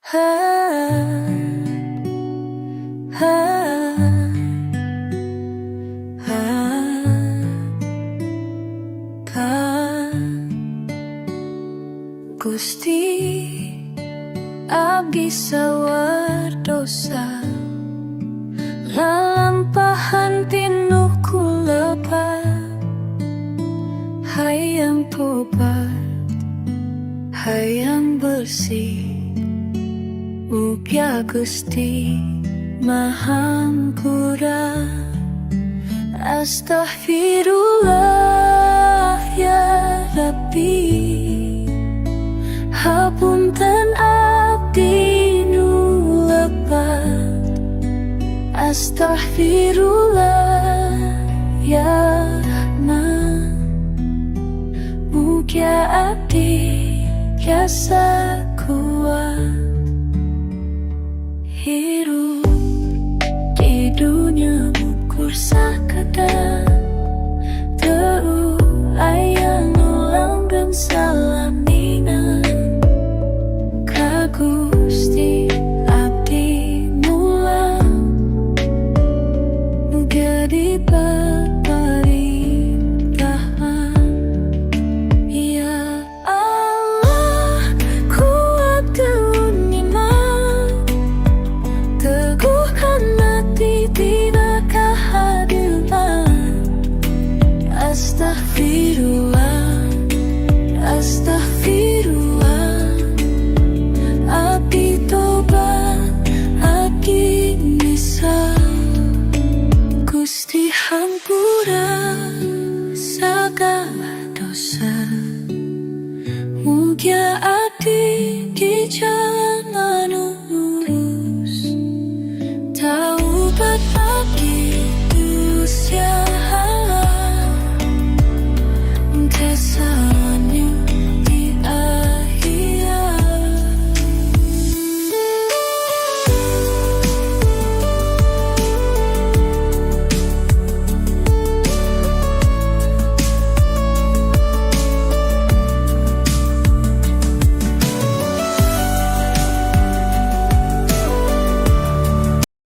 Ha, ha, ha, ha. Gusti, abdi sawar dosa, lalampahan pinuh ku lepat. Hayang tobat, hayang bersih. Mugia Gusti mahampura. Astaghfirullah ya Rabbi, hapunten abdi nu lepat. Astaghfirullah ya Rahman, mugia abdi tiasa kuat. Hirup di dunia ukur sakedap, teu aya nu langgeng salamina. Ka